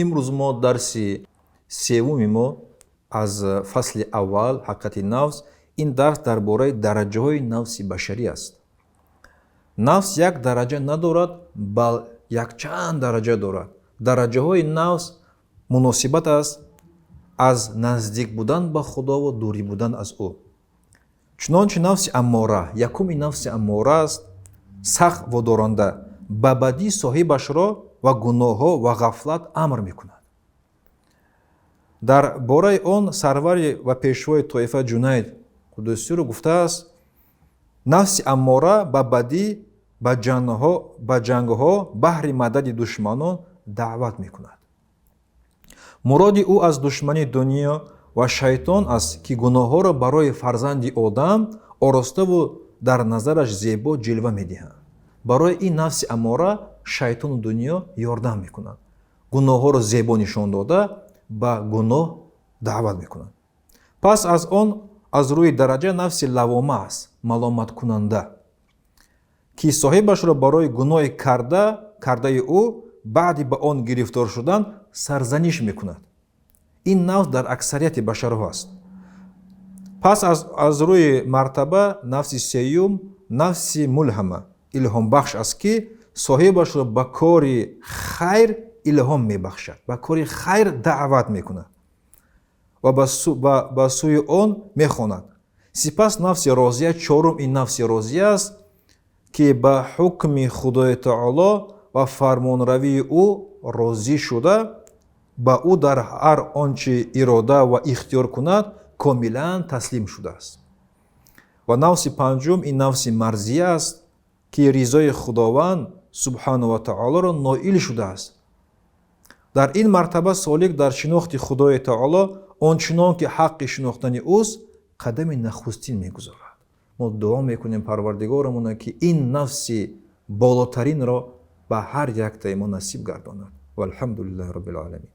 Имрӯз мо дарси севуми мо аз фасли аввал, ҳақиқати нафс. Ин дарс дар бораи дараҷаҳои нафси башарӣ аст. Нафс як дараҷа надорад, бал якчанд дараҷа дорад. Дараҷаҳои нафс муносибат аст аз наздик будан ба Худо ва дурӣ будан аз ӯ. Чунончи нафси аммора, якуми нафси аммора аст, сахт водоранда ба бадӣ соҳибашро ва гуноҳҳо ва ғафлат амр мекунад. Дар бораи он сарвари ва пешвои тоифа Ҷунайд Қуддусиро гуфтааст: нафси аммора ба бадӣ, ба ҷангҳо баҳри мадади душманон даъват мекунад. Муроди ӯ аз душмани дунё ва шайтон аст, ки гуноҳҳоро барои фарзанди одам ороставу дар назараш зебо ҷилва медиҳанд. Барои ин нафси аммора шайтону дунё ёрдам мекунанд, гуноҳҳоро зебо нишон дода, ба гуноҳ даъват мекунанд. Пас аз он аз рӯи дараҷа нафси лавома аст, маломаткунанда, ки соҳибашро барои гуноҳи кардаи ӯ баъди ба он гирифтор шудан сарзаниш мекунад. Ин нафс дар аксарияти башарҳо аст. Пас аз рӯи мартаба нафси сеюм, нафси мулҳама, илҳомбахш аст, ки соҳибашро ба кори хайр илҳом мебахшад, ба кори хайр даъват мекунад ва ба сӯи он мехонад. Сипас нафси розия, чорум ин нафси розия аст, ки ба ҳукми Худои Таоло ва фармонравии ӯ розӣ шуда, ба ӯ дар ҳар он чи ирода ва ихтиёр кунад, комилан таслим шудааст. Ва нафси панҷум ин нафси марзия аст, ки ризои Худованд субҳану ва таолоро ноил шудааст. Дар ин мартаба солик дар шинохти Худои Таоло, он чунон ки ҳаққи шинохтани ӯст, қадами нахустин мегузорад. Мо дуо мекунем Парвардигорамона, ки ин нафси болотаринро ба ҳар яктаи мо насиб гардонад. Валҳамду лиллаҳи роббил оламин.